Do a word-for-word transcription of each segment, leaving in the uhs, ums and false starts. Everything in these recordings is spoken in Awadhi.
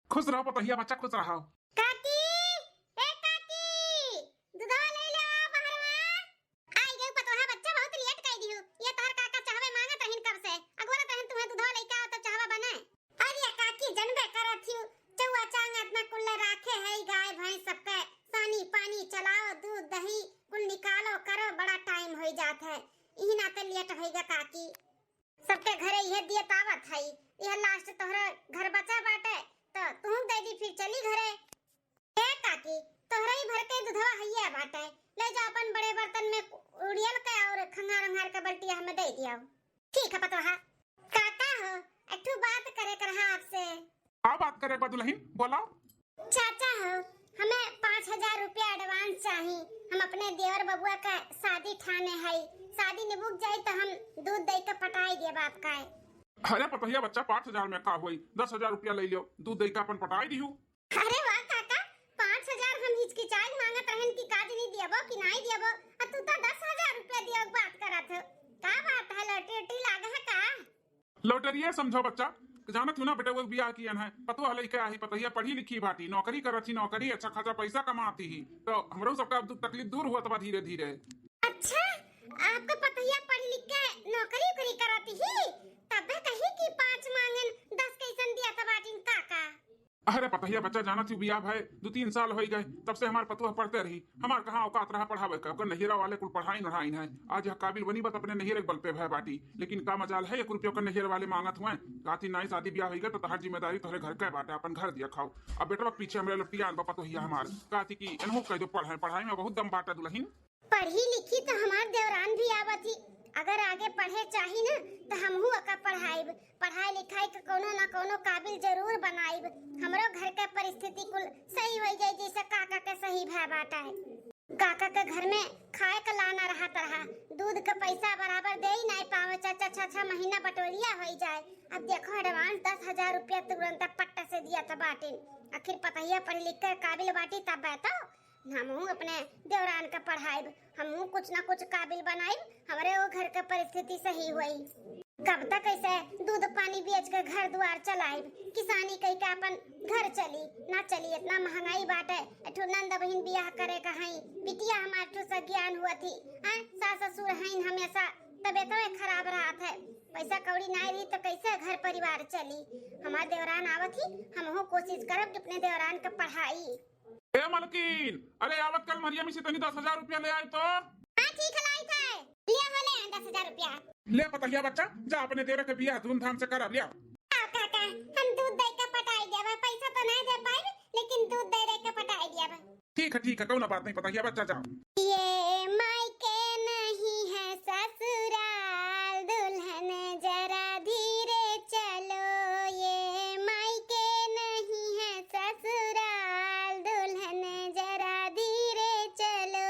खुश रहो पतोहिया बच्चा, खुश रहो। काकी, ए काकी, दूधवा ले ले आ बहरवा। आई गई पतोहा बच्चा, बहुत लेट कर दियो। ये तोहर काका चाहवे मांगत रहिन कब से, अगोरत रहिन तुम्हें दूधवा लेके आओ तब चाहवा बने। अरे काकी, जनबे करत हियो, चौआ चांग इतना कुल्ले राखे है, गाय भैंस सबके सानी पानी चलाओ, दूध दही कुल निकालो करो, बड़ा टाइम होई जात है, इही नाते लेट होइगा काकी। सबके घरे इहे दियत आवत हई, इहे लास्ट तोहरे घर बचा बाटे, तो तू दे दी, फिर चली घरे। ए काकी, तोहरे ही भर के दूधवा हइये बाटे, ले जा अपन बड़े बर्तन में उड़ियल के और खंगार अंगार के बल्टिया हमें दे दियाओ। ठीक है पतोहा। काका हो, एक ठो बात करे के रहा आपसे। का बात करे बा दुल्हन, बोला। चाचा हो, हमें पाँच हजार रुपया एडवांस चाही, हम अपने देवर बबुआ का शादी ठाने हई, शादी निबुक जाई तो हम दूध दे के पटाई देब आपका। अरे पतोहिया बच्चा, पाँच हजार में का होई, दस हजार रुपया ले लियो, दूध दे के अपन पटाई दिहू। अरे वाह काका, पाँच हजार हम हिचकिचाइल मांगत रहन कि का जनी दियबो कि नाई दियबो, आ तू तो दस हजार रुपया दियो बात करत हो। का बात है, लॉटरी उटरी लाग है का? लॉटरिये समझो बच्चा, जानत हो ना बेटा, वो बियाह कियन है, पतोह लइके आही, पतोहिया पढ़ी लिखी बाटी, नौकरी करत ही, नौकरी अच्छा खासा पैसा कमाती ही, तो हमरो सबका अब दुख तकलीफ दूर होत बा धीरे धीरे। अच्छा, आपका पतोहिया पढ़ लिख के नौकरी उकरी करती ही, तबे कही कि पाँच मांगन दस कैसन दिया था बाटिन काका। अरे पतोहिया बच्चा, जानत ही बियाह भय दो तीन साल होई गए, तब से हमार पतोह पढ़ते रही। हमार कहाँ औकात रहा पढ़ावे का, ओकर नहियरा वाले कुल पढ़ाइन ओढ़ाइन है। आज यह काबिल बनी बा त अपने नहियरे के बल पे भय बाटी, लेकिन का मजाल है, एक रुपया ओकर नहियर वाले मांगत हुए। कहती नाई शादी बियाह होई गए तो तहार जिम्मेदारी तोहरे घर के बाटे, अपन घर दिया खाओ। अब बेटवा पीछे हमरे लपटियान बा पतोहिया हमार, कहती कि एनहू कह दो पढ़े, पढ़ाई में बहुत दम बाटे दुल्हन। पढ़ी लिखी तो हमार देवरान भी आवत ही, अगर आगे पढ़े चाही ना तो हमहू ओका पढ़ाइब, पढ़ाई लिखाई के कोनो ना कोनो काबिल जरूर बनाइब, हमरो घर के परिस्थिति कुल सही हो जाई जैसे काका के सही भय बाटे। काका के घर में खाए के लाना रहत रहा, दूध के पैसा बराबर दे ही नहीं पावे चाचा, छह छह महीना बटोरिया हो जाए। अब देखो एडवांस दस हजार रुपया तुरंत पट्ट से दिया तो बाटिन, आखिर पतोहिया पढ़ लिख के काबिल बाटी तब तो हमहू अपने देवरान के पढ़ाइब, हमहू कुछ ना कुछ काबिल बनाइब, हमरे वो घर के परिस्थिति सही होई। कब तक ऐसे दूध पानी बेच के घर दुआर चलाइब, किसानी कई के अपन घर चली ना चली, इतना महंगाई बाटे। एक ठो नंद बहिन बियाह करे का हई, बिटिया हमार ठो सज्ञान हुआ थी, हैं, सास ससुर हईन हमेशा तबियत खराब रहत है, पैसा कौड़ी ना रही तो कैसे घर परिवार चली। हमार देवरान आवत ही, हमहू कोशिश करब कि अपने देवरान के पढ़ाई। ए मलकिन, अरे आवत कल मरियमी से तनी दस हजार रुपया ले आए तो। हाँ ठीक है, लाई थे। ले हो ले दस हजार रुपया। ले पतोहिया बच्चा, जा अपने देवर के बियाह धूमधाम से करब, ले। आओ काका, हम दूध दे के पटाई देबे, पैसा तो नहीं दे पाइब, लेकिन दूध दे दे के पटाई देबे। ठीक है, ठीक है, कौनो बात नहीं पतोहिया बच्चा, जाओ। ये मायके नहीं है ससुराल, दुल्हन जरा धीरे चलो। ये मायके नहीं है ससुराल, दुल्हन जरा धीरे चलो।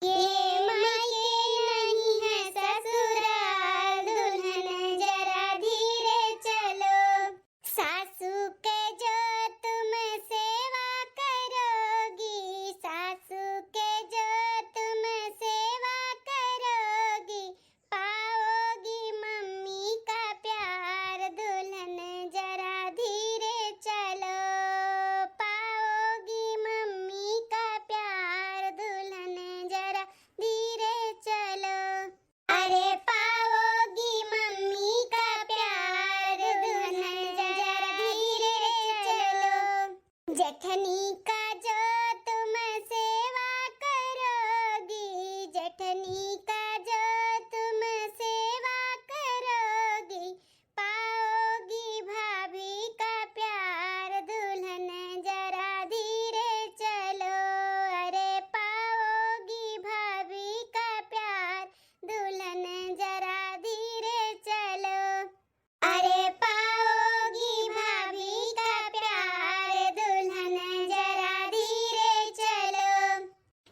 ये मायके नहीं है ससुराल, दुल्हन जरा धीरे चलो। सासू के जो तुम सेवा करोगी, सासू के जो तुम सेवा करोगी, पाओगी मम्मी का प्यार, दुल्हन जरा धीरे चलो। पाओगी मम्मी का प्यार, दुल्हन जरा धीरे चलो। अरे पाओगी मम्मी का प्यार, दुल्हन जरा धीरे चलो। जेठनी का जो तुम सेवा करोगी, जेठनी का जो तुम सेवा करोगी, पाओगी भाभी का प्यार, दुल्हन जरा धीरे चलो। अरे पाओगी भाभी का प्यार, दुल्हन जरा धीरे चलो। अरे पाओगी भाभी का प्यार, दुल्हन जरा धीरे चलो।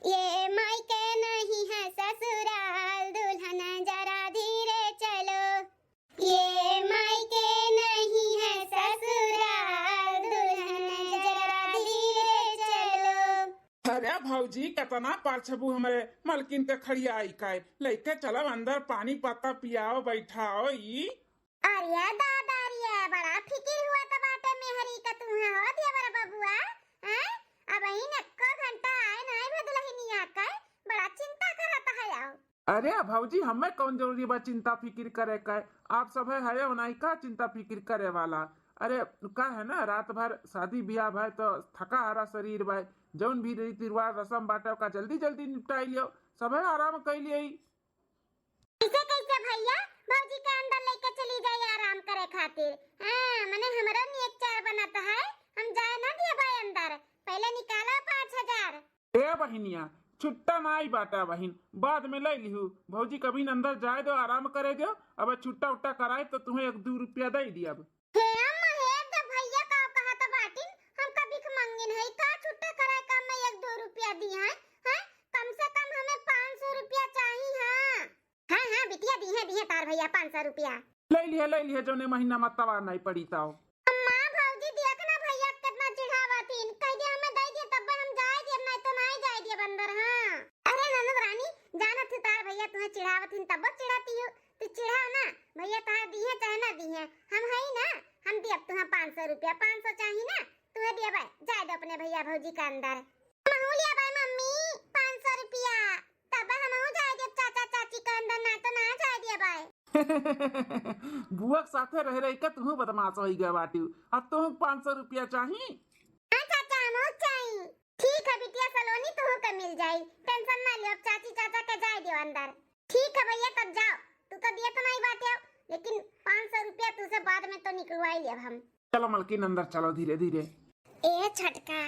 ये मायके नहीं है ससुराल, दुल्हन जरा धीरे चलो। ये मायके नहीं है ससुराल, दुल्हन जरा धीरे चलो। अरे भौजी, कितना परछबू हमरे मलकिन के खड़ियाई का, लइके चलो अंदर, पानी पत्ता पियाओ, बैठाओ ई। अरे दादा रे, बड़ा फिकिर हुआ त बाटे मेहरी का तुहे हो, अरे भौजी, हमें कौन जरूरी बा चिंता फिकिर करे का? आप सब है, है नहीं का चिंता फिकिर करे वाला? अरे, का है ना, रात भर शादी ब्याह भय तो थका हारा शरीर बा। जौन भी रीति रिवाज रसम बाटे, ओका जल्दी जल्दी निपटाई लियो, सब है आराम कर लिए। ऐसे कैसे भैया? भौजी के अंदर लेके चली जाई आराम करे खातिर। हाँ, मने हमरो नियत चार बनत है, हम जाए ना दिए भाई अंदर। पहले निकालो पाँच हजार। ए बहिनिया, छुट्टा नाई बाटा बहिन, बाद में ले लिहू। भौजी कभी अंदर जाए दो, आराम करे दो। अब छुट्टा उट्टा कराए तो तुम्हें एक दो रुपया दे दियब। हे अम्मा, हे तो भैया का कहत बाटिन, हम का भिख मंगिन है का? छुट्टा कराए का मैं एक दो रुपया दी है, हैं? कम से कम हमें पाँच सौ रुपया चाही। हाँ, हाँ, हाँ, बिटिया दी है, दी है तार भैया पाँच सौ रुपया। ले लिहे, ले लिहे, जौने महीना में तवार नहीं पड़ी ताओ। अम्मा, भौजी, देख ना भैया कितना चिढ़ावत हिन। कह दे हमें दे दे, तब हम जाए दे, नहीं तो नहीं जाए दे अंदर। हाँ। अरे ननद रानी, जानत ही तार भैया तुम्हें चिढ़ावत हिन, तब चिढ़ाती हो। तू चिढ़ाओ ना, भैया तार दिए चाहे ना दिए, हम है ना, हम दियब तुम्हें पाँच सौ रुपया। पाँच सौ चाही ना, तुम्हें दियब, जाए दो अपने भैया भौजी के अंदर। हम हो लिया भाई मम्मी, पाँच सौ रुपया। तब हमहू जाए देब चाचा चाची के अंदर, ना तो ना जाए देब। बुआ के साथे रह रही के तुहू बदमाश होई गए बाटू। अब तुहू पाँच सौ रुपया चाही? हाँ चाचा, हमहू चाही। ठीक है बिटिया सलोनी, तुहू के मिल जाई, टेंशन ना लियो, अब चाची चाचा के जाए दियो अंदर। ठीक है भैया, तब जाओ, तू तो दिए तो नहीं बाटे, लेकिन पाँच सौ रुपया तुझसे बाद में तो निकलवाई लेब हम। चलो मलकिन, अंदर चलो धीरे धीरे। ए छोटका,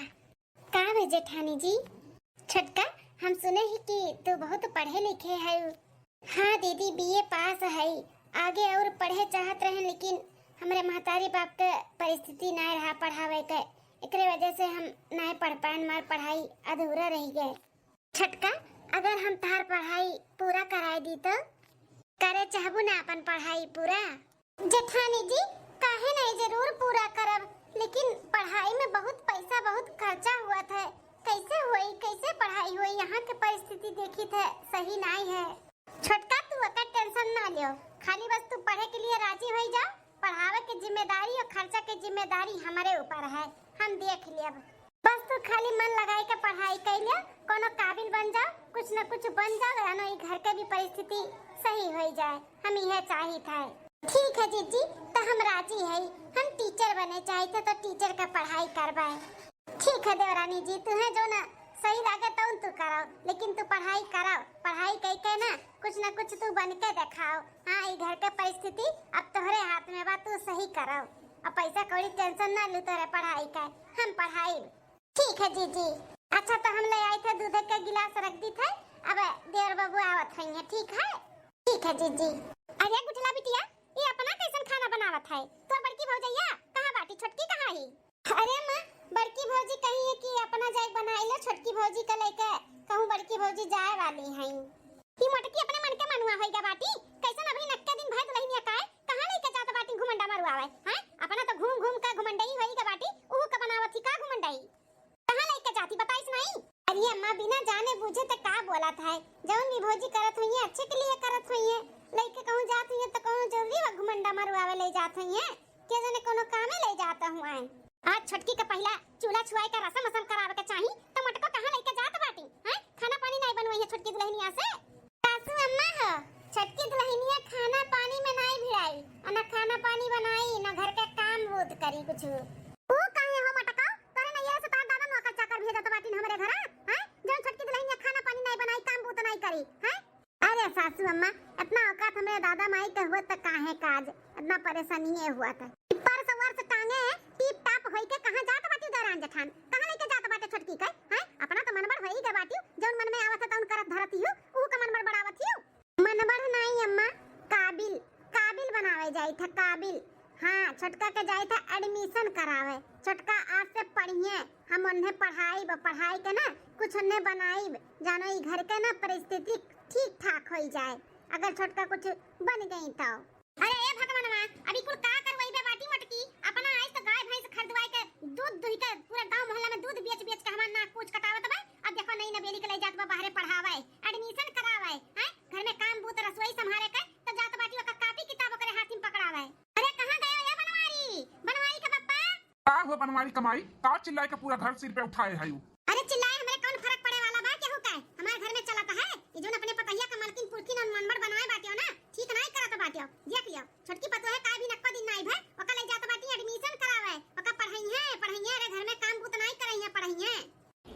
का भे जेठानी जी? छोटका, हम सुने ही कि तू बहुत पढ़े लिखे है। हाँ दीदी, बीए पास है, आगे और पढ़े चाहत रहे, लेकिन हमरे महतारी बाप के परिस्थिति ना रहा पढ़ावे के, एकरे वजह से हम ना पढ़ पाएन, हमार पढ़ाई अधूरा रह गए। छोटका, अगर हम तहार पढ़ाई पूरा कराए दी तो? करे चाहबू ना अपन पढ़ाई पूरा? जेठानी जी, काहे नहीं, जरूर पूरा करब, लेकिन पढ़ाई में बहुत पैसा, बहुत खर्चा हुआ था। कैसे होई, कैसे पढ़ाई होई? यहाँ के परिस्थिति देखी थे, सही नहीं है। छोटका, तू ओकर टेंशन ना लियो, खाली बस तू पढ़े के लिए राजी होई जा, पढ़ावे के जिम्मेदारी और खर्चा के जिम्मेदारी हमारे ऊपर है, हम देख लेब। बस तू खाली मन लगाई के पढ़ाई कर लियो, कोनो काबिल बन जाओ, कुछ न कुछ बन जाओ, जानो ई घर के भी परिस्थिति सही होई जाए, हम यह चाहित है। ठीक है जीजी, तो हम राजी है, हम टीचर बने चाहित है, तो टीचर का पढ़ाई करबे। ठीक है देवरानी जी, तुम्हें जो ना सही लागे तौन तू करो, लेकिन तू पढ़ाई करो, पढ़ाई कई के ना कुछ ना कुछ तू बन के दिखाओ। हाँ, ई घर के परिस्थिति अब तोहरे हाथ में बा, तू सही करो। अब पैसा कौड़ी टेंशन ना लू तोहरे पढ़ाई के, हम पढ़ाई। ठीक है जीजी। अच्छा, तो हम ले आई थे दूध के गिलास रख दी थे, अब देवर बाबू आवत हुई है, ठीक है? ठीक है जीजी। अरे गुठला बिटिया, ये अपना कैसन खाना बनावत है? तो बड़की भौजैया कहाँ बाटी, छोटकी कहाँ ही? अरे माँ, बड़की भौजी कही है कि अपना जाए बनाई लो, छोटकी भौजी के लेके कहूँ बड़की भौजी जाए वाली हैं। ई मोटकी अपने मन के मनुआ होई गा बाटी, कैसन अभी नक्के दिन भर दुल्हनिया काए, कहाँ लेके जात बाटी घुमंडा मरुआवे, हैं? अपना तो घूम घूम के घुमंडई होई गा बाटी, उहू के बनावत ही का घुमंडई? कहाँ लेके जाती बताइस नहीं? अरे अम्मा, बिना जाने बूझे ते का बोलत है, जौन भी भौजी करत हुई है अच्छे के लिए करत हुई है, लेके कहूँ जात हुई है तो कहूँ जरूरी है घुमंडा मरुआवे ले जात हुई है? के जने कोनो कामे ले जात हुआ है। आज छोटकी के पहला चूल्हा छुआई का रसम असम करावे के चाही, तो मोटको कहाँ लेके जात बाटी? हैं? खाना पानी नहीं बनवाई है छोटकी दुल्हनिया से। सासू अम्मा हो, छोटकी दुल्हनिया खाना पानी में नहीं भिड़ाई, और ना खाना पानी बनाई, ना घर के काम बूत करी कुछ। तू काहे हो मोटको? तोरे नैया से तार दादा नौकर चाकर भेजत बाटिन हमरे घरा, हैं? जौन छोटकी दुल्हनिया खाना पानी नहीं बनाई, काम बूत नहीं करी, हैं? अरे सासू अम्मा, इतना औकात हमरे दादा माई के हुआ त काहे काज, इतना परेशानी ये हुआ था। पर्स वर्स टांगे टीप टाप होई के कहाँ जात बाटी दौरान जेठान? कहाँ लेके जात बाटे छोटकी के? हैं? अपना तो मनबड़ होई के बाटी, जौन मन में आवत है तौन करत धरती हूँ, ऊ का मनबड़ बढ़ावत हूँ। मनबड़ नहीं अम्मा, काबिल, काबिल बनावे जाई था, काबिल। हाँ, छोटका के जाई था admission करावे। छोटका आज से पढ़िए, हम उन्हें पढ़ाई, पढ़ाई के ना कुछ उन्हें बनाई, जानो ई घर के ना परिस्थिति ठीक ठाक होई जाए, अगर छोटका कुछ बन गई तो। अरे ए भगवानवा, अभी कुल का करवाई बे बाटी मोटकी? अपना आइस तो गाय भैंस खरीदवाई के दूध दुही के पूरा गांव मोहल्ला में दूध बेच बेच के हमार नाक पूछ कटावत बा। अब देखो नई नबेली के ले जात बा बाहरे पढ़ावे, admission करावे, हैं? घर में काम बूत रसोई संभाले के तो जात बाटी ओकर कापी किताब ओकरे हाथी में पकड़ावे। अरे कहाँ गए ए बनवारी, बनवारी का पप्पा? का हो बनवारी कमाई, का चिल्लाए के पूरा घर सिर पे उठाए है? अरे चिल्लाए हमरे कौन फर्क पड़े वाला बा केहू के? हमार घर में चलत है, ये जोन अपने पतहिया का मलकिन पुरखी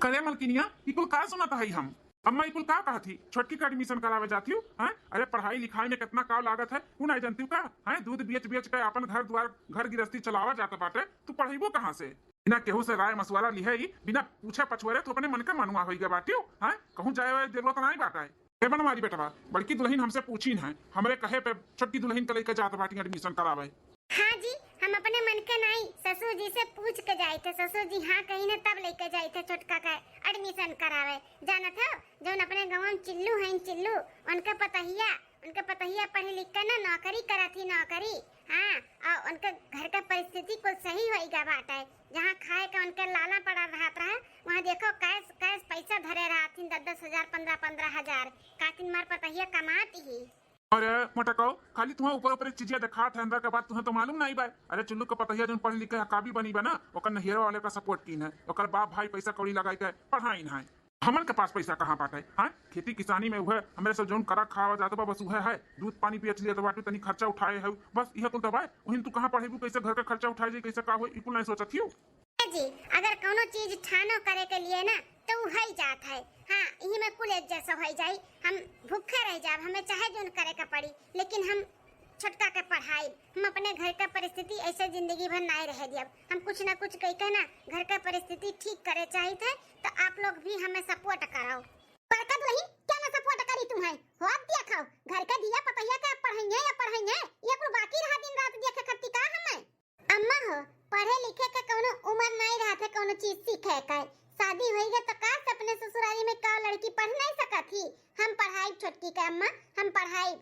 करे मलकिनिया, ई कुल का सुनत हई हम? अम्मा, ई कुल का कहत ही? छोटकी का admission करावे जात हिउ, हैं? अरे, पढ़ाई लिखाई में कितना का लागत है, उ नहीं जानती का? हैं, दूध बेच बेच के अपन घर द्वार, घर गृहस्थी चलावा जात बाटे, तू पढ़ाइबो कहाँ से? बिना केहू से राय मशवरा लिहे ही, बिना पूछे पछुआरे तू अपने मन के मनुआ होई गए बाटिउ, हैं? कहूँ जाए वाए जरूरत नहीं बाटे। ए बनवारी बेटवा, बड़की दुल्हन हमसे पूछी न है, हमरे कहे पे छोटकी दुल्हन के लेके जात बाटी admission करावे। हाँ जी, हम अपने मन के नाई, ससुर जी से पूछ के जाइत है। ससुर जी हाँ कहिन है तब लेके जाइत है छोटका का admission करावे। जानत हो, जौन अपने गाँव में चिल्लू हैं, चिल्लू, उनके पतहिया, उनके पतहिया पढ़ लिख के ना नौकरी करत ही, नौकरी। हाँ, और उनके घर के परिस्थिति कुल सही होई गा बाटे। जहाँ खाए के उनके लाला पड़ा रहत रहे, वहाँ देखो कैश, कैश पैसा धरे रहत ही, दस दस हजार, पन्द्रह पन्द्रह हजार। कातिन मार पतहिया कमात ही। अरे मोटकाऊ, खाली तुहा ऊपर ऊपर चीजिया देखात है, अंदर के बात तुहा तो मालूम नहीं बा। अरे चुल्लू के पतहिया जौन पढ़ लिख के काबिल बनी बा ना, ओकर नहियरा वाले का support कीन है, ओकर बाप भाई पैसा कौड़ी लगाई के पढ़ाइन है। हमन के पास पैसा कहाँ बाटे? हाँ, खेती किसानी में उहे हमरे सब जौन करा खावा जात बा, बस उहे है, दूध पानी बेच लिया तो बाटू, तनी खर्चा उठाए है, बस इहे कुल तो बा। उहिन तू कहाँ पढ़ेबू, कैसे घर का खर्चा उठाए जाई, कैसे का होई, ई कुल नहीं सोचत हियो? जी, अगर कौनो चीज ठानो करे के लिए ना, तो उ हई जात है। हाँ, इही में कुल एक जैसा होई जाई। हम भूखे रह जाब, हमें चाहे जौन करे के पड़ी, लेकिन हम छोटका के पढ़ाई, हम अपने घर का परिस्थिति ऐसे जिंदगी भर नाय रह दियब। हम कुछ ना कुछ कई के ना घर का परिस्थिति ठीक करे चाहित है, तो आप लोग भी हमें support कराओ। बड़का दुल्हन, क्या ना support करी तुम्हें? हो अब देखो, घर का दिया पतैया का पढ़ाई है या पढ़ाई है, ये कुल बाकी रहा दिन रात देखे खत्ती का हमें? अम्मा हो, पढ़े लिखे के कौनो उम्र नाई रहत है, कौनो चीज सीखे के। शादी होई गए तो का से अपने ससुरारी में का लड़की पढ़ नहीं सकत ही? हम पढ़ाई छोटकी के अम्मा, हम पढ़ाई।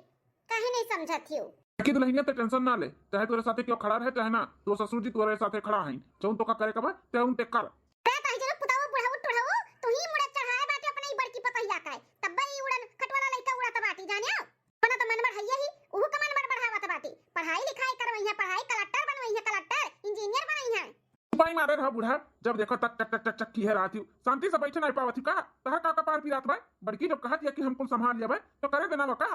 काहे नहीं समझत हियो? की दुल्हनिया ते tension ना ले, चाहे तोरे साथे क्यों खड़ा रहे चाहे ना, तो ससुर जी तोरे साथे खड़ा हैं। जौन तो का करे के बा, ते उन ते कर। अरे ताई जरा पुताऊ बुढ़ाऊ टुढ़ाऊ, तू ही मुड़ा चढ़ाए बाटे अपने ही बड़की पतहिया का, तब्बे ही उड़न खटवाला लइका उड़त बाटी जाने। अपना तो मन बढ़ाइए ही, उहू का मन बढ़ बढ़ावत बाटी। पढ़ाई लिखाई करवइहे, पढ़ाई कलेक्टर बनवइहे, कलेक्टर, इंजीनियर बनइहे। चुपाई मारे रहा बूढ़ा, जब देखो टक टक टक टक टक किहे रहत हियो। शांति से बैठे नहीं पावत हियो का? तहर का कपार पिरात बा? बड़की जब कहत हिया कि हम कुल संभाल लेबे, तो करे देना बा का?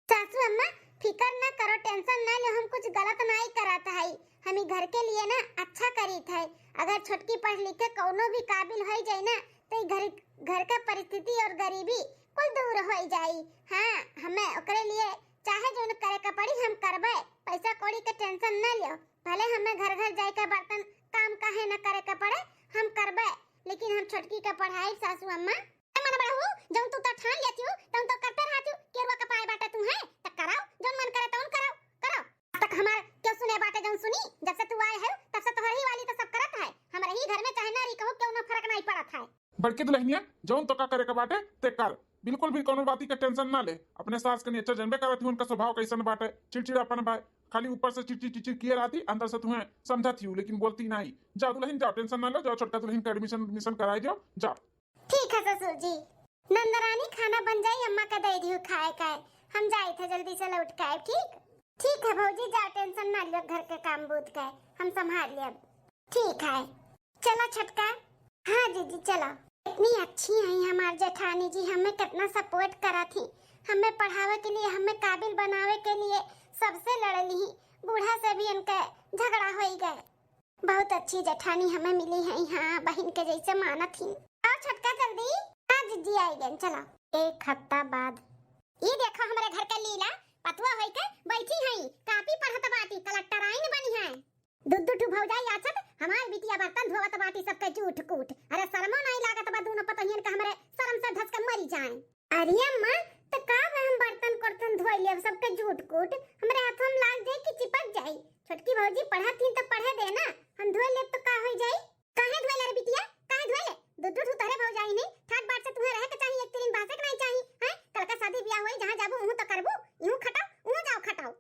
सासू अम्मा, फिकर ना करो, tension ना लो, हम कुछ गलत नहीं करत हई। हम ई घर के लिए ना अच्छा करीत है। अगर छोटकी पढ़ लिख के कौनो भी काबिल होई जाई ना, तो ई घर, घर का परिस्थिति और गरीबी कुल दूर होई जाई। हाँ, हमें ओकरे लिए चाहे जौन करे के पड़ी, हम करबे। पैसा कौड़ी के tension ना लियो, भले हमें घर घर जाए के बर्तन काम काहे न करे के पड़े, हम करबे, लेकिन हम छोटकी के पढ़ाई सासू अम्मा। ए मन बड़ा हूँ, जौन तू तो ठान लेती हूँ, तौन तो करते रहती हूँ, केरुआ के पाए बाटे तू है, त कराओ, जौन मन करे तौन कराओ, कराओ। आज तक हमार क्यों सुने बाटे जौन सुनी, जब से तू आए है, तब से तोहर ही वाली तो सब करत है। हमारे ही घर में चाहे नारी कहूँ क्यों ना फर्क नहीं पड़त है। बड़की दुल्हनिया, जौन तो का करे के बाटे, ते कर। बिल्कुल भी कौनो बाती के tension ना ले। अपने सास के नेचर जनबे करत ही, उनका स्वभाव कैसन बाटे, चिड़चिड़ापन बा। खाली ऊपर से चिड़चिड़ चिड़चिड़ किए रहती, अंदर से तुम्हें समझत ही, लेकिन बोलती नहीं। जाओ दुल्हन जाओ, tension ना लो, जाओ छोटका दुल्हन के admission, admission कराई जाओ, जाओ। ठीक है ससुर जी। नंदरानी खाना बन जाई, अम्मा का दे दियो खाए का, हम जाए थे जल्दी से लौट के आए, ठीक? ठीक है भौजी, जाओ tension ना लियो, घर के काम बूत का हम संभाल लेब। ठीक है, चला छोटका। हाँ जीजी चला। इतनी अच्छी है हमार जेठानी जी, हमें कितना support करत ही, हमें पढ़ावे के लिए, हमें काबिल बनावे के लिए सबसे लड़ली ही, बूढ़ा से भी इनके झगड़ा होई गए। बहुत अच्छी जेठानी हमें मिली है, हाँ बहन के जैसे मानत ही। आओ छोटका जल्दी। हाँ जीजी आई गए, चला। एक हफ्ता बाद। ये देखो हमारे घर के लीला, पतुआ होई के बैठी है, कापी पढ़त बाटी, कलेक्टर आइन बनी है। दू दू ठू भौजाई आछत, हमार बिटिया बर्तन धोवत बाटी सबके जूठ कूट। अरे शर्मो नहीं लागत बा दोनों पतोहियन के, हमरे शर्म से धस के मरी जाए। अरे अम्मा, त का बा हम बर्तन कर्तन धोई लेब सबके जूठ कूट, हमरे हाथों में लाग जाए कि चिपक जाए। छोटकी भौजी पढ़त ही त पढ़े दे ना, हम धोई लेब त का होई जाई? काहे धोए ले रे बिटिया, काहे धोए ले? दू दू ठू तोहरे भौजाई ने, ठाट बाट से तुम्हें रहे के चाही, एक तिरिन बासे के नहीं चाही, हैं? कल का शादी ब्याह होई, जहाँ जाबू उहू त करबू, इहू खटाओ, उहू जाओ खटाओ।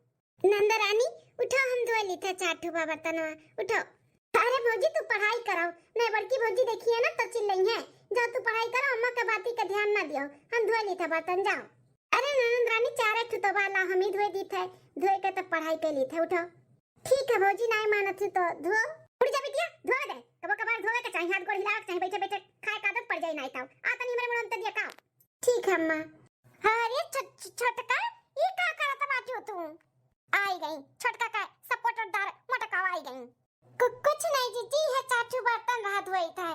नंद रानी, उठो, हम धोए ली थे चार ठो बा बर्तनवा, उठो। अरे भौजी, तू पढ़ाई कराओ, नहीं बड़की भौजी देखिए ना तो चिल्लई है। जाओ तू पढ़ाई करो, अम्मा के बाती का ध्यान ना दियो, हम धोए ली थे बर्तन, जाओ। अरे ननद रानी, चार ठो तो बा, लाओ हम ही धोए दी थे, धोए के तब पढ़ाई के ली थे, उठो। ठीक है भौजी, नहीं मानत ही तो धो। उठ जा बिटिया, धोए दे, कबो कबार धोए के चाही, हाथ गोड़ हिलावे के चाही, बैठे बैठे खाए का आदत पड़ जाई नहीं तो। आ तनी हमरे मुड़न ते दिया का। ठीक है अम्मा। अरे छ-, छ-, छोटका, ई का करत बाटियो तू? आई गई, छोटका का सपोर्टरदार मोटका आई गई। कु-, कुछ नहीं जीजी, है चाचू बर्तन रहा धोई था।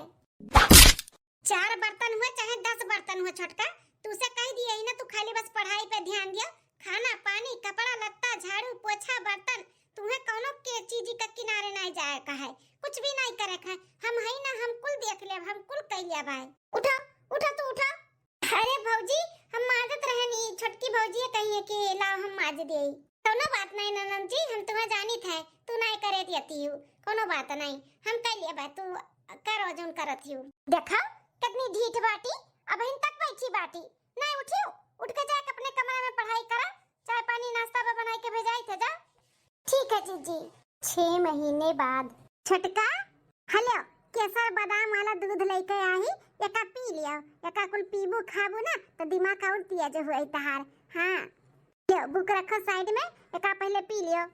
चार बर्तन हुए चाहे दस बर्तन हुए छोटका, तू से कह दिए ही ना, तू खाली बस पढ़ाई पे ध्यान दिया। खाना पानी, कपड़ा लत्ता, झाड़ू पोछा, बर्तन, तुम्हें कौनो के चीज का किनारे नहीं जाए का है, कुछ भी नहीं करे का है। हम है ना, हम कुल देख लेब, हम कुल कह लेब है। उठा, उठा तू उठा। अरे भौजी, हम माजत रहनी, छोटकी भौजी कहिए कि लाओ हम माज देई। कौनो बात नहीं ननद जी, हम तुम्हें जानित है, तू नहीं करे देती हूँ, कौनो बात नहीं, हम कह लेब है, तू करो जौन करत हूँ। देखा कितनी ढीठ बाटी, अबहिन तक बैठी बाटी, नहीं उठी, उठ के जाके अपने कमरे में पढ़ाई करा, चाय पानी नाश्ता बा बनाई के भेजाई थे जा। ठीक है जीजी। छह महीने बाद। छोटका, हेलो, केसर बादाम वाला दूध लेके आई, एका पी लियो, एका कुल पीबू खाबू ना तो दिमाग और तेज हुई तहार। हाँ, लियो, बुक रखो साइड में, एका पहले पी लियो।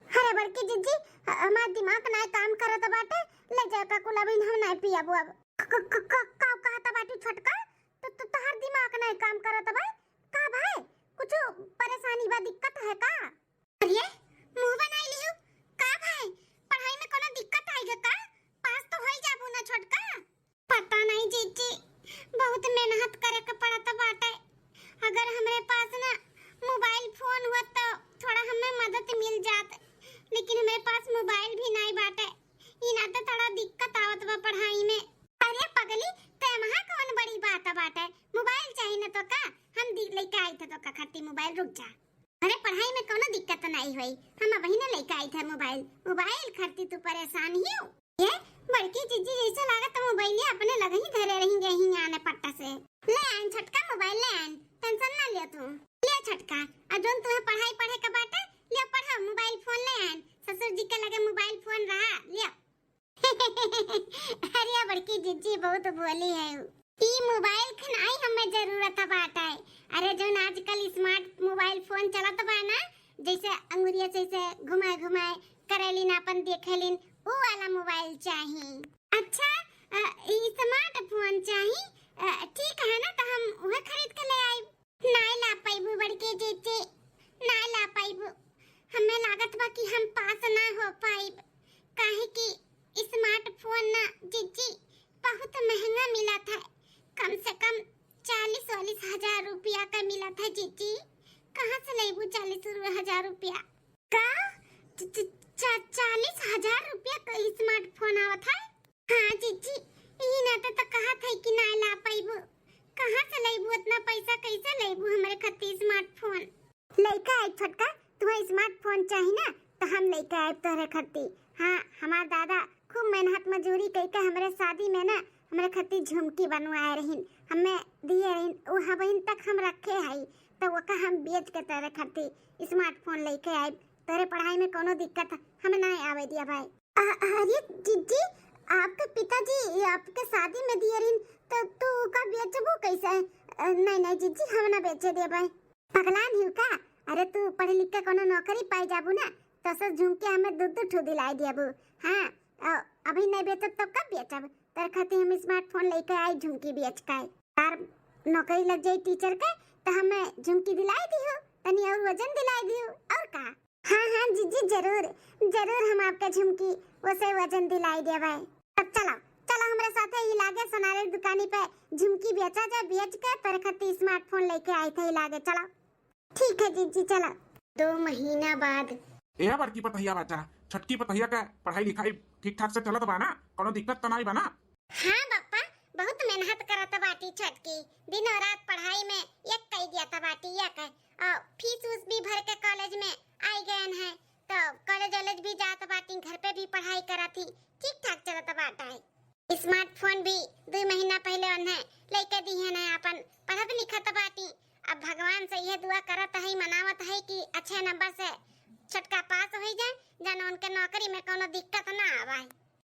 अरे बड़की जीजी, ह-, हमार दिमाग ना काम करत बाटे, ले जाओ का कुल, अभी हम ना पियबू अब। क-, क-, क-, क-, का कहत बाटू छोटका? तो, तो तोहर दिमाग ना काम करत बा का भाई? कुछ परेशानी बा, दिक्कत है का? अरे, मुंह बनाई लियो। का भाई, पढ़ाई में कोनो दिक्कत आइगा का? पास तो होई जाबू ना छोटका? पता नहीं जीजी, बहुत मेहनत करे के पड़त बाटे। अगर हमरे पास ना मोबाइल फोन हुआ तो थोड़ा हमें मदद मिल जात, लेकिन हमरे पास मोबाइल भी नहीं बाटे। ई ना तो थोड़ा दिक्कत आवत बा पढ़ाई में। अरे पगली, ते महा कौन बड़ी बात बाटे? मोबाइल चाहिए ना तो का? हम दी-, लेके आई थे तो का खातिर मोबाइल, रुक जा। अरे पढ़ाई में कोनो दिक्कत नहीं होई, हम अबही ना लेके आई थे मोबाइल, मोबाइल खातिर तू परेशान ही हो। ये बड़की जीजी जैसे लागत मोबाइल ये अपने लगे ही धरे रही गई ही आने पट्टा से। ले आइन छोटका मोबाइल ले आइन, टेंशन ना लियो तू। ले छोटका, अब जोन तुम्हें पढ़ाई पढ़े के बाटे, लियो पढ़ो, मोबाइल फोन ले आइन, ससुर जी के लगे मोबाइल फोन रहा, लियो। अरे बड़की जीजी बहुत भोली है। ई मोबाइल खनाई हमें जरूरत बाटे। अरे जोन आजकल स्मार्ट मोबाइल फोन चलत बा ना, जैसे अंगुरिया से ऐसे घुमाए घुमाए करेलिन, अपन देखेलिन, ऊ वाला मोबाइल चाही। अच्छा, अ, ई स्मार्ट फोन चाही। अ, ठीक है ना, तो हम उहे खरीद के ले आई। नाय ला पाइबू बड़की जीजी, नाय ला पाइबू। हमें लागत बा कि हम पास ना हो पाइब, काहे कि स्मार्टफोन ना जीजी बहुत महंगा मिलत है, कम से कम चालीस वालीस हजार रुपया का मिलत है जीजी। कहाँ से लेबू चालीस हजार रुपया का? च-, च-, च-, चालीस हजार रुपया का स्मार्टफोन आवत है? हाँ जीजी, ई ना तो, तो कहत है कि ना ला पाइबू। कहाँ से लेबू इतना पैसा, कैसे लेबू हमरे खातिर स्मार्टफोन? लइका आइब छोटका, तुम्हें स्मार्टफोन चाही ना, तो हम लइका आइब तोहरे खातिर। हाँ, हमार दादा खूब मेहनत मजूरी कइके हमरे शादी में ना हमरे खातिर झुमकी बनवाए रहिन, हमें दिए रहिन, उ अबहिन तक हम रखे हई, तो ओका हम बेच के तोहरे खातिर स्मार्टफोन लइके आइब। तोहरे पढ़ाई में कोनो दिक्कत हमें ना आवे दिया भाई। अ-, अरे जीजी, आपके पिताजी आपके शादी में दिए रहिन, तो तू ओका बेचबू कैसे? अ, नहीं, नहीं जीजी, हम ना बेचे देबै। पगलान हिउ का? अरे तू पढ़ लिख के कोनो नौकरी पाई जाबू ना, तो से झुमकी हमें दू दू ठो दिलाई देबू। हाँ, अ, अभी नहीं बेचब तो कब बेचब? तोर खातिर हम स्मार्टफोन लेके आई झुमकी बेच के। तार नौकरी लग जाई टीचर के, तो हमें झुमकी दिलाई दिहो, तनी और वजन दिलाई दिहो, और का? हाँ, हाँ, जीजी, जरूर, जरूर हम आपके झुमकी वैसे वजन दिलाई देबै। तब चलो, चलो हमरे साथे ही लागे सोनारे दुकानी पे झुमकी बेचा जाए, बेच के तोरे खातिर स्मार्टफोन लेके आई थे ही लागे, चलो। ठीक है जीजी, चलो। दो महीना बाद। ए बड़की पतहिया बच्चा, छोटकी पतहिया के पढ़ाई लिखाई ठीक ठाक से चलत बा ना? कोनो दिक्कत तो नाई बा ना? हाँ बप्पा, बहुत मेहनत करत बाटी छोटकी, दिनों रात पढ़ाई में एक कई दिया त बाटी, एक। और फीस उस भी भर के कॉलेज में आई गयन है, तो कॉलेज वॉलेज भी जात बाटी, घर पे भी पढ़ाई करत ही, ठीक ठाक चलत बाटा है। स्मार्टफोन भी दो महीना पहले उन्हें लेके दिहन है, अपन पढ़त लिखत बाटी। अब भगवान से यह दुआ करत है, मनावत है कि अच्छे नंबर से छोटका पास हो जाए, जन उनके नौकरी में कोनो दिक्कत ना आवे।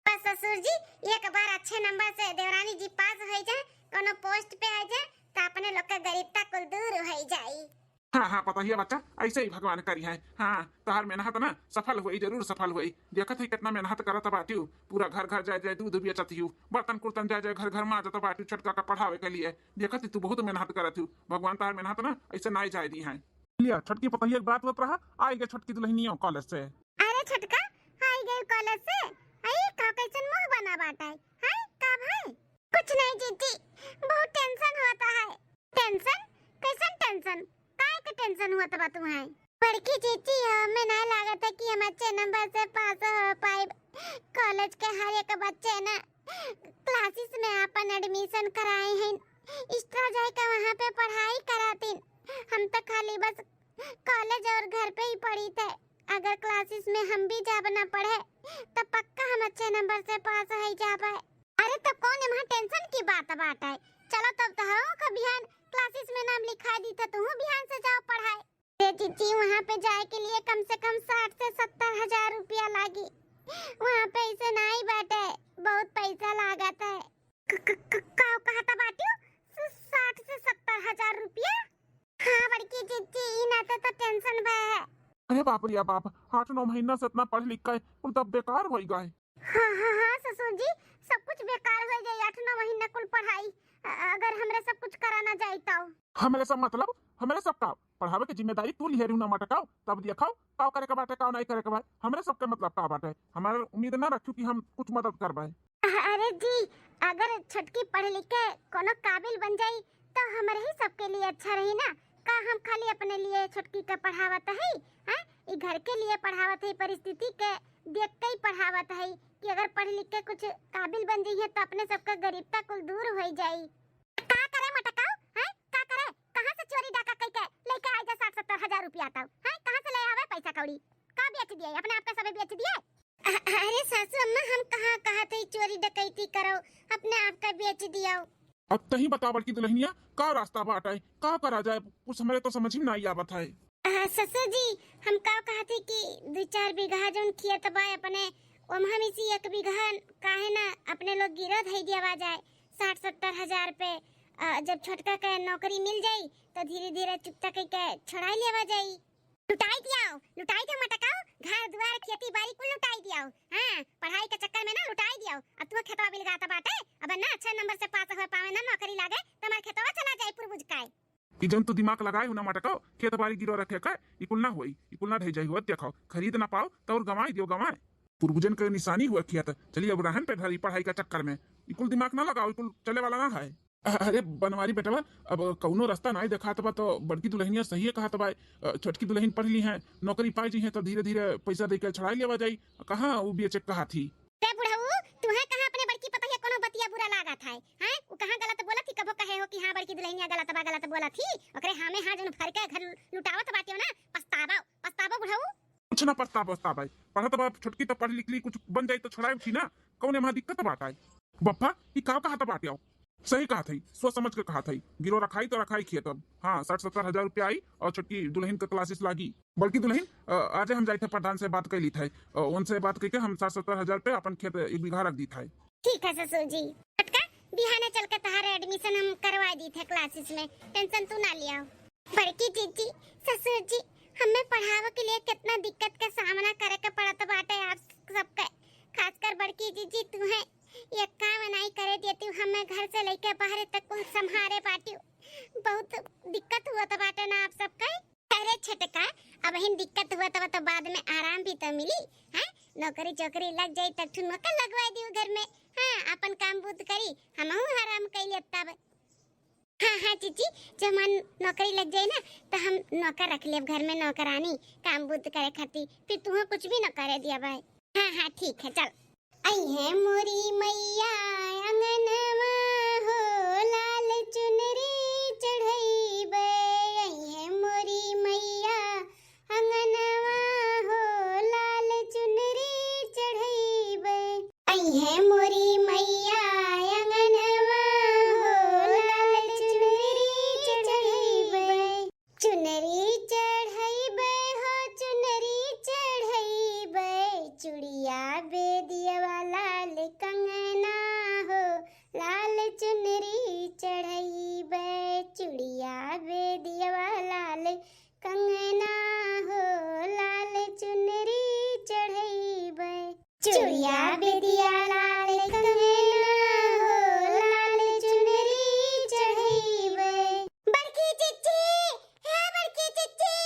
बस ससुर जी, एक बार अच्छे नंबर से देवरानी जी पास हो जाए, कोनो पोस्ट पे आ जाए, तो अपने लोग का गरीबता कुल दूर हो जाई। हाँ, हाँ, पतहिया बच्चा, ऐसे ही भगवान करी है। हाँ, तोहार मेहनत ना सफल होई, जरूर सफल होई। देखत ही कितना मेहनत करत बाटियो, पूरा घर घर जाए जाए दूध बेचत हियो, बर्तन कुर्तन जाए जाए घर घर माजत बाटियो छोटका का पढ़ावे के लिए। देखत ही तू बहुत मेहनत करत हियो, भगवान तोहार मेहनत ना ऐसे नाई जाए दी है। लिया, छोटकी पतहिया के बात होत रहा, आई गए छोटकी दुल्हनिया कॉलेज से। अरे छोटका, आई गए कॉलेज से? आई का कैसन मुंह बना बाटा है? हाय, का भाई? कुछ नहीं जीजी, तुहैं। बड़की जीजी, हमें नाहीं लागत है कि हम अच्छे नंबर से पास हो पाइब। कॉलेज के हर एक बच्चे ना क्लासेस में आपन एडमिशन कराए हैं, एक्स्ट्रा जाए के वहाँ पे पढ़ाई करातीन। हम तो खाली बस कॉलेज और घर पे ही पढ़ी थे। अगर क्लासेस में हम भी जाब ना पढ़े, तो पक्का हम अच्छे नंबर से पास हो जाबे। अरे, तो कौन एमा टेंशन की बात बाटे? चलो, तब तोहरो का बिहान क्लासेस में नाम लिखा दी, तो तू बिहान से जाओ पढ़ाए। ए जीजी, वहाँ पे जाए के लिए कम से कम साठ से सत्तर हजार रुपया लागी। वहाँ पे ऐसे नाहीं बाटे, बहुत पैसा लागत है। क-, क-, क-, का कहत बाटियो? स-, साठ से सत्तर हजार रुपया? हाँ बड़की जीजी, ई नाते तो टेंशन बा। अरे बाप रे बाप, आठ नौ महीना से इतना पढ़ लिख के कुल तब बेकार होइ गए। हाँ, हाँ, हाँ ससुर जी, सब कुछ बेकार होइ जाई, आठ नौ महीना कुल पढ़ाई, अ-, अगर हमरे सब कुछ करा ना जाई तो। हमरे सब मतलब? हमरे सब का? पढ़ावे के जिम्मेदारी तू लिहे रहू ना मटकाओ, तब देखाओ का करे के बाटे, का नाहीं करे के बाटे। हमरे सबके मतलब का बाटे? हमार उम्मीद ना रखू कि हम कुछ मदद करबे। अ-, अरे जी, अगर छोटकी पढ़ लिख के कोनो काबिल बन जाई, तो हमरे ही सबके लिए अच्छा रही ना। का हम खाली अपने लिए छोटकी के पढ़ावत हई, हैं? ई घर के लिए पढ़ावत हई, परिस्थिति के देख के ही पढ़ावत हई कि अगर पढ़ लिख के कुछ काबिल बन जइहे, तो अपने सबके गरीबता कुल दूर होइ जाई। का करे मटकाओ, हैं? का करे? कहाँ से चोरी डाका कइके लइके आइ जा साठ सत्तर हजार रुपया तब, हैं? कहाँ से ले आवे पैसा कौड़ी? का बेच दिए? अपने आप का सबे बेच दिए? अ-, अरे सासू अम्मा, हम कहाँ कहत हई चोरी डकैती करो, अपने आप का बेच दियो। अब तही बता बड़की दुल्हनिया, का रास्ता बाटे, का करा जाए, कुछ हमरे तो समझ में नाहीं आवत है। अ, ससुर जी, हम का कहत हई कि दू चार बीघा जौन खेत बा अपने, ओम्हा में से एक बीघा काहे ना अपने लोग गिरो धई दियावा जाए साठ सत्तर हजार पे। अ, जब छोटका के नौकरी मिल जाई, तो धीरे धीरे चुकता कइके छुड़ाई लेवा जाई। लुटाई दियाओ, लुटाई दियाओ मटकाओ, घर दुआर खेती बारी कुल लुटाई दियाओ। हाँ, पढ़ाई के चक्कर में ना लुटाई दियाओ। अब तू खेतवा बिलगात बाटे, अब ना अच्छा नंबर से पास हो पावे, ना नौकरी लागे, तो हमार खेतवा चला जाई पुरबुझ काए। ई जौन तू दिमाग लगाए हो ना मटकाओ, खेत बारी गिरो रखे का, ई कुल ना होई, ई कुल ना ढह जाई हो। देखो, खरीद ना पाओ, तो और गंवाई दियो, गंवाए। पुरबुझन के निशानी हुआ खेत। चलिए, अब रहन पे धरी पढ़ाई का चक्कर में। ई कुल दिमाग ना लगाओ, ई कुल चले वाला ना है। अरे बनवारी बेटवा, अब कौनो रास्ता नाहीं देखात बा, तो बड़की दुल्हनिया सही कहत बा। अ, छोटकी दुल्हन पढ़ ली है, नौकरी पाई जी है, तो धीरे धीरे पैसा देके छुड़ाई लेवा जाई। कहाँ वो बेचे कहा थी? रे बुढ़ऊ, तुहे कहाँ अपने बड़की पतोहिया कोनो बतिया बुरा लागत है, हैं? उ कहाँ गलत बोलत थी, कबो कहे हो कि हाँ बड़की दुल्हनिया गलत बा, गलत बोलत थी? ओकरे हाँ में हाँ जौन भर के घर लुटावत बाटियो ना, पछतावा, पछतावा बुढ़ऊ। कुछ ना पछतावा, पछतावा। पढ़त बा छोटकी तो पढ़ लिख ली, कुछ बन जाई तो छुड़ाई उठी ना, कौन एमा दिक्कत बाटे? बप्पा, ई का कहत बाटियो? सही कहत हई, सोच समझ के कहत हई। गिरो रखाई तो रखाई खेत अब। हाँ, साठ सत्तर हजार रुपया आई और छोटकी दुल्हन के क्लासेस लागी। बड़की दुल्हन, अ, आजे हम जाइत है प्रधान से बात कइ लीत है। अ, उनसे बात कइके हम साठ सत्तर हजार पे अपन खेत एक बीघा रख दीत है। ठीक है ससुर जी। छोटका, बिहाने चल के तहार एडमिशन हम करवा दीत है क्लासेस में, टेंशन तू ना लियाओ। बड़की जीजी, ससुर जी, हमें पढ़ावे के लिए कितना दिक्कत का सामना करे के पड़त बाटे आप सबके, खासकर बड़की जीजी तुहे। एक काम नाहीं करे देती, हमें घर से लइके बाहरे तक कुल संभारे बाटी। बहुत दिक्कत हुआ तो बाटे ना आप सबके। अरे छोटका, अबहिन दिक्कत हुआ तो, तो बाद में आराम भी तो मिली, हैं? नौकरी चोकरी लग जाई तब ठुनवा का लगवा दियो घर में। हाँ, अपन काम बूत करी, हमहू आराम कइ लेब तब। हाँ, हाँ, जीजी, जब हमार नौकरी लग जाई ना, तो हम नौकर रख लेब घर में, नौकरानी, काम बूत करे खातिर, फिर तुहूँ कुछ भी न करे दिया भाई। हाँ, हाँ, ठीक है, चल। अइहे मोरी मैया अंगनवा हो, लाल चुनरी चढ़इबे। अइहे मोरी मैया अंगनवा हो, लाल चुनरी चढ़इबे। अइहे मोरी मैया अंगनवा हो, लाल चुनरी चढ़इबे। चुनरी चढ़इबे हो, चुनरी चढ़इबे, चुड़िया बेदियवा लाल कंगना हो, लाल चुनरी चढ़इबे, चुड़िया बेदियवा लाल कंगना हो, लाल चुनरी चढ़इबे। चुड़िया बेदिया लाल कंगना हो, लाल चुनरी चढ़इबे। बड़की चिच्ची, हे बड़की चिच्ची।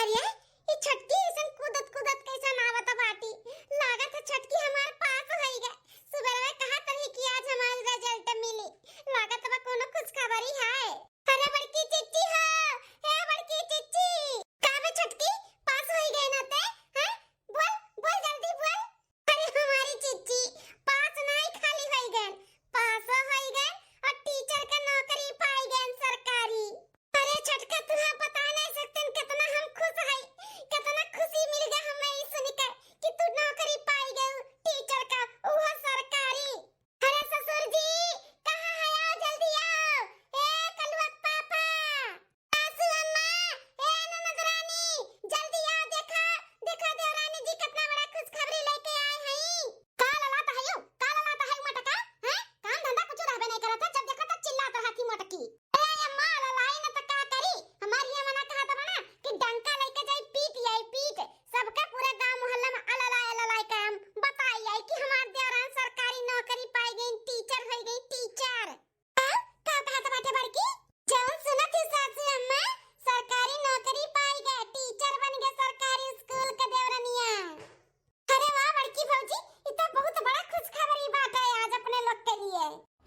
अरे, ई छोटकी अइसन कूदत कूदत कइसन आवत बाटी? लागत है छोटकी हमार पास होई गए। सुबेरवे कहत रही कि आज हमार रिजल्ट मिली। लागत बा कोनो खुशखबरी है। अरे बड़की चिच्ची हो, हे बड़की चिच्ची। का बे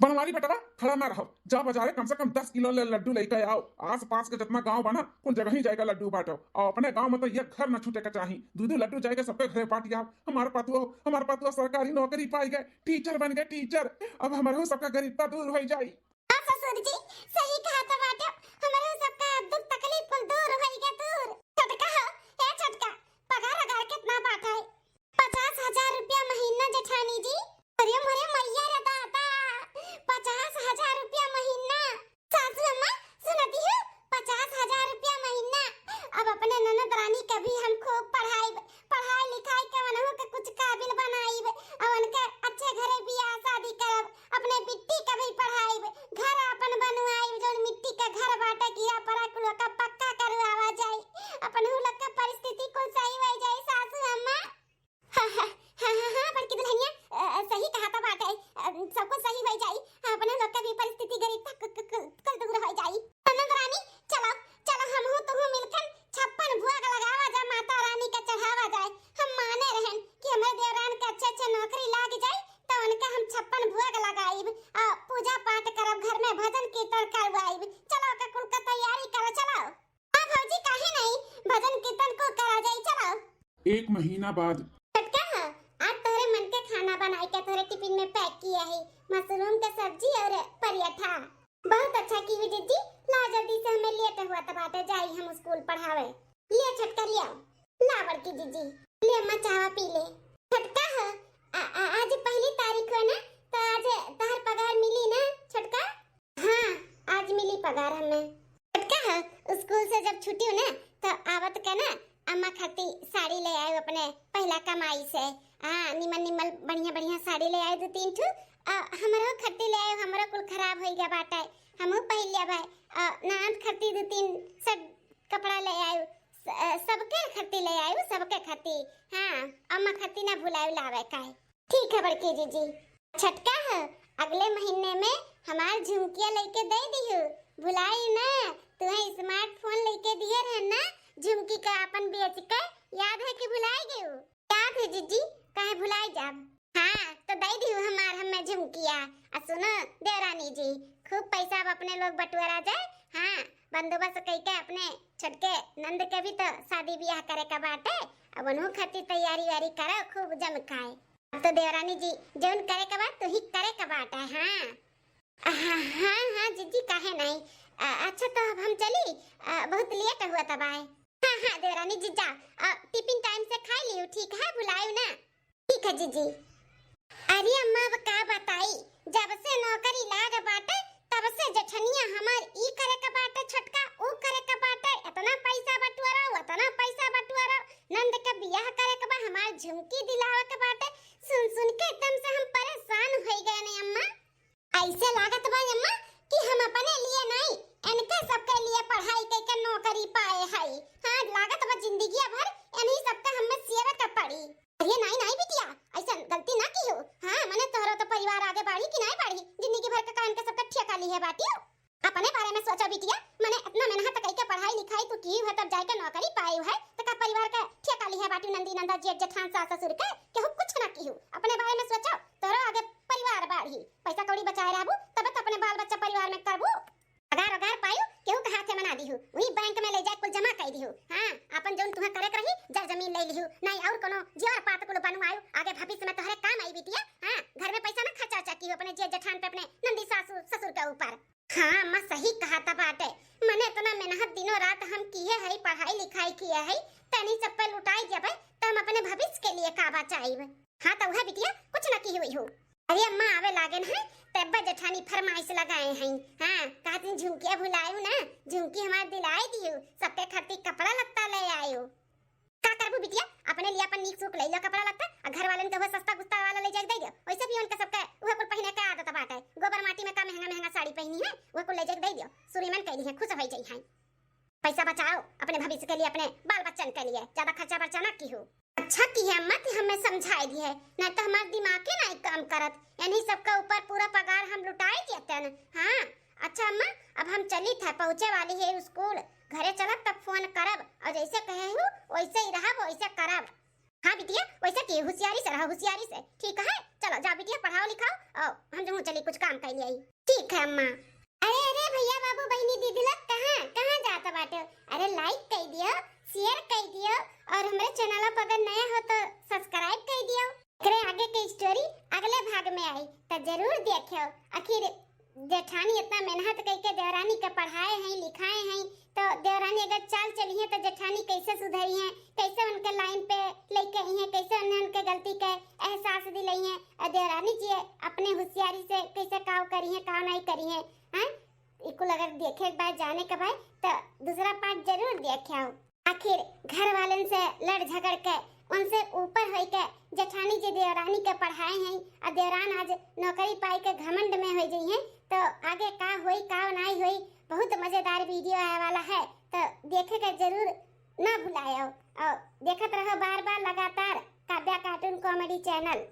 बनवारी बेटवा, खड़ा ना रहो, जा बाजारे कम से कम दस किलो ले लड्डू लेके आओ। आस पास के जितना गांव बना, कुल जगह ही जाएगा लड्डू बांटो। और अपने गांव में तो ये घर ना छूटे के चाही, दू दू लड्डू जाएगा सबके घरे बांट आओ। हमार पतुआ, हमार पतुआ सरकारी नौकरी पाई गए, टीचर बन गए टीचर। अब हमारे सबका गरीबता दूर हो जाई। हाँ ससुर जी, सही कहा तो बाटे, हमारे सबका दुख तकलीफ कुल दूर हो गए दूर। छोटका हो, ए छोटका, पगार अगार कितना बाटे? पचास हजार रुपया महीना जेठानी जी। अरे मोरे मैया रे दादा, पचास हजार रुपया महीना। सासू अम्मा, सुनती हो, पचास हजार रुपया महीना। अब अपने ननद रानी के भी हम खूब पढ़ाई, पढ़ाई लिखाई के उनहु के कुछ काबिल बनाई, अब उनके अच्छे घरे बियाह शादी करब, अपने बिट्टी के भी पढ़ाई, घर अपन बनवाई, जो मिट्टी के घर बाटे किया परा कुल का पक्का करवावा जाई, अपन लोग का परिस्थिति कुल सही हो जाई सासू अम्मा। हाँ, हाँ, हाँ, हाँ, हाँ, बड़की दुल्हनिया, अ, अ, सही कहा था बाटे, अ, सब कुछ सही हो जाई, हाँ, अपने लोग के भी परिस्थिति गरीब तक क-, क-, क-, कुल दूर हो जाई। ननद रानी, चलो, चलो, हमहू तुहू मिलकर छप्पन भोग लगावा जा, माता रानी का चढ़ावा जाए। हम माने रहन कि हमारे देवरान के अच्छे अच्छे नौकरी लाग जाए, तो उनका हम छप्पन भोग लगाइब, आ, पूजा पाठ करब, घर में भजन कीर्तन करवाइब। चलो, का कुल का तैयारी करो, चलो। हाँ भौजी, काहे नहीं, भजन कीर्तन को करा जाई, चलो। एक महीना बाद। छोटका हो, आज तोहरे मन के खाना बनाई के तोहरे टिफिन में पैक किया है, मशरूम के सब्जी और पराठा। बहुत अच्छा की हुई जिज्जी, ला जल्दी से, हमें लेट हुआ तो बाटे, जाई हम स्कूल पढ़ावे। ले छोटका लिया, ला बड़की जिज्जी, ले अम्मा चावा पी ले। छोटका हो, आ, आ, आज पहली तारीख हो ना, तो आज तोहर पगार मिली ना छोटका? हाँ, आज मिली पगार हमें। छोटका हो, स्कूल से जब छुट्टी हो ना, तो आवत का ना अम्मा खाती साड़ी ले आयो अपने पहला कमाई से। हाँ, निमन निमन बढ़िया बढ़िया साड़ी ले आयो दो तीन ठो। आ, हमरो खाती ले आयो, हमरो कुल खराब हो गया बाटे, हमहू पहन लिया भाई। आ, नाम खाती दो तीन सेट कपड़ा ले आयो, स-, सबके खाती ले आयो, सबके खाती। हाँ, अम्मा खाती ना भुलायो लावे का है। ठीक है बड़की जीजी। छोटका हो, अगले महीने में हमार झुमकिया लेके दे दिहु, भुलाई ना। तुम्हें स्मार्टफोन लेके दिए रहे ना, झुमकी का अपन बेच के, याद है कि भुलाई गयू? याद है जीजी, काहे भुलाई जाब? हाँ, तो दे दिहु हमार हमें झुमकिया। आ सुनो देवरानी जी, खूब पैसा अब अपने लोग बटोरा जाए। हाँ, बंदोबस्त कई के अपने छोटके नंद के भी तो शादी ब्याह करे का बाटे, अब उनहु खातिर तैयारी वारी करो खूब जम खाए। अब तो देवरानी जी, जौन करे के बा, तू ही करे के बाटे। हाँ। हाँ, हाँ, हाँ, जीजी, काहे नहीं? अ, अच्छा, तो अब हम चली, अ, बहुत लेट हुआ तब आए। हाँ, हाँ, देवरानी जी, जा, अ, टिफिन टाइम से खाई लियो, ठीक है, भुलायो ना। ठीक है, जीजी। अरे अम्मा, अब का बताई, जब से नौकरी लाग बाटे, तब से जेठनिया हमार ई करे के बाटे, छोटका ऊ करे के बाटे, इतना पैसा बटुआरा, उतना पैसा बटुआरा, नंद के बियाह करे के बा, हमार झुमकी दिलावे के बाटे। सुन सुन के एकदम से हम परेशान हो गए ने अम्मा। ऐसे लागत बा अम्मा कि हम अपने लिए नहीं, इनके सबके लिए पढ़ाई करके नौकरी पाए हई। हाँ, लागत बा जिंदगिया भर इन्हीं सबका हमें सेवे के पड़ी। अरे नहीं नहीं बिटिया, ऐसा गलती ना की हो। हाँ, मने तोहरो तो परिवार आगे बढ़ी कि नहीं बढ़ी, जिंदगी भर का का इनके सबका ठेका ली है बाटियो। अपने बारे में सोचा बिटिया, मने इतना मेहनत कई के पढ़ाई लिखाई तू की है, तब जाके नौकरी पाई है, तो का परिवार का ठेका ली है बाटी नंदी नंदा जेठ जेठान सास ससुर के, केहू कुछ ना की हो। अपने बारे में सोचो, तोहरो आगे परिवार बढ़ी, पैसा कौड़ी बचाए रहबू, तब तो अपने बाल बच्चा परिवार में करबू। पगार वगार पायू, केहू के हाथे मना दीहू, वही बैंक में ले जाए कुल जमा कर दीहू। हाँ, अपन जौन तुहे करे के रही, जर जमीन ले लीहू, नहीं और कोनो जेवर पात कुल बनवायू, आगे भविष्य में तोहरे काम आई बिटिया। हाँ, घर में पैसा ना खर्चा वर्चा कीहू, अपने जेठ जेठान पे, अपने नंदी सासू ससुर के ऊपर। हाँ अम्मा, सही कहा था बाटे, मने इतना मेहनत दिनों रात हम किए है, पढ़ाई लिखाई किए है, तनी सब पे लुटाई जबे, तो हम अपने भविष्य के लिए का बचाईब? हाँ, तो वह बिटिया कुछ न की हुई हो। अरे अम्मा, आवे लागेन है, तब जेठानी फरमाइश लगाए हैं। हाँ, कहत हैं, "झुमकिया भुलायू ना, झुमकी हमार दिलाई दियो, सबके खातिर कपड़ा लत्ता ले आयो।" का करबू बिटिया, अपने लिए अपन नीक सूक ले लो कपड़ा लत्ता, आ घर वालन के वो सस्ता गुस्ता वाला ले जाके दे दियो। वैसे भी उनके सबके वह कुल पहने के आदत बाटे, गोबर माटी में का महंगा महंगा साड़ी पहनी है, वह कुल ले जाके दे दियो। सुरीमन कैली है, खुश हो जाई हैं। पैसा बचाओ अपने भविष्य के लिए, अपने बाल बच्चन के लिए, ज्यादा खर्चा बर्चा ना की हो। अच्छा की है अम्मा कि हमें समझाई दी है, नहीं तो हमार दिमाग के नहीं काम करत। इन्हीं सबका ऊपर पूरा पगार हम लुटाए देतन। हाँ, अच्छा अम्मा, अब हम चली था, पहुँचे वाली है स्कूल। घरे चलब तब फोन करब, और जैसे कहे हूँ वैसे ही रहब, वैसे करब। हाँ बिटिया, वैसे की होशियारी से रहो, होशियारी से, ठीक है? चलो जाओ बिटिया, पढ़ाओ लिखाओ, और हम जो चली कुछ काम कर लिया। ठीक है अम्मा। अरे अरे भैया बाबू बहिनी दीदी लोग, कहाँ कहाँ जात बाटे? अरे like कर दियो, share कर दियो, और हमरे channel पर अगर नया हो तो subscribe कर दियो। एकरे आगे के story अगले भाग में आई, तो जरूर देखियो। आखिर जेठानी इतना मेहनत करके देवरानी के पढ़ाए हैं, लिखाए हैं, तो देवरानी अगर चाल चली है तो जेठानी कैसे सुधरी है, कैसे उनके line पे लेके आई है, कैसे उन्हें उनके गलती के एहसास दिलाई है, और देवरानी जी अपने होशियारी से कैसे काव करी है, काव नहीं करी है, हैं? ई कुल अगर देखे के बाद, जाने के बाद, तो दूसरा part जरूर देखे आओ। आखिर घर वालन से लड़ झगड़ के, उनसे ऊपर होई के जेठानी जी देवरानी के पढ़ाए हैं, और देवरान आज नौकरी पाई के घमंड में हो गई हैं, तो आगे का होई का नहीं होई, बहुत मजेदार video आए वाला है, तो देखे के जरूर ना भुलायो। और देखत रहो बार बार लगातार काव्या cartoon comedy channel।